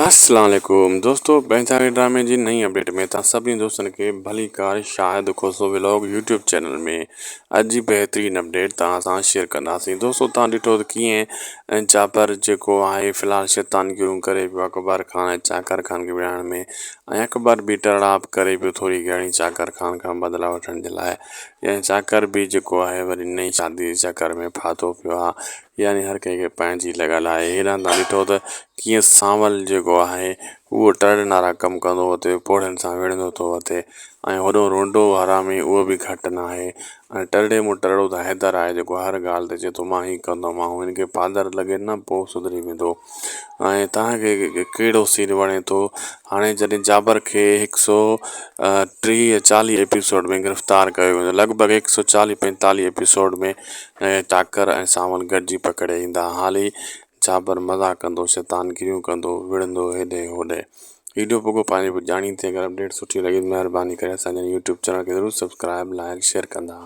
السلام عليڪم دوستو پنهنجا ڊرامي جي نئين اپڊيٽ ۾ توهان سڀني دوستن کي ڀليڪار Shahid Khoso vlog YouTube channel ۾ اڄ جي بهترين اپڊيٽ توهان سان شيئر ڪنداسين دوستو توهان ڏٺو ته ڪيئن جابر جيڪو آهي في الحال شيطان گيرون ڪري پيو اڪبر خان ۽ چاڪر خان کي وڙهائڻ ۾ ۽ اڪبر به ٽرڙاپ ڪري پيو ٿوري گهڻي چاڪر خان کان بدلا وٺڻ جي لاء يعني چاڪر به جيڪو آهي وري نئين شادي جي چڪر ۾ ڦاٿو پيو آهي يعني هر ڪنهن کي پنهنجي لڳل آهي هيڏانهن تان ڏٺو ته ڪيئن سانول جيڪو آهي اهو ٽرڙ نارا ڪم ڪندو وتي پوڙهن سان وڙهندو ٿو وتي ۽ هوڏو رونڊو حرامي اهو به گهٽ ناهي ۽ ٽرڙي مون ٽرڙو ته حيدر آهي جيڪو هر ڳالهه تي چئي ٿو مان هي ڪندومانء هن کي پادر لڳي نه پوء سڌري ويندو ۽ توهان کي ڪهڙو سين وڻي ٿو هاڻي جڏهن جابر کي هڪ سو ٽيهه چاليهه ايپيسوڊ ۾ گرفتار ڪيو ويندو لڳ ڀڳ هڪ سو چاليهه پنجيتاليهه ايپيسوڊ ۾ ٽاڪر ۽ سانول گڏجي پڪڙي ايندا حالي جابر مزا ڪندو شيطان گريون ڪندو وڙهندو هيڏي هوڏي ويڊيو پڳو پنهنجي پڄاڻي تي اگر اپڊيٽ سٺي لڳي مهرباني ڪري اسان جي يوٽيوب چينل کي ضرور سبسڪرائب لائڪ شيئر ڪندا.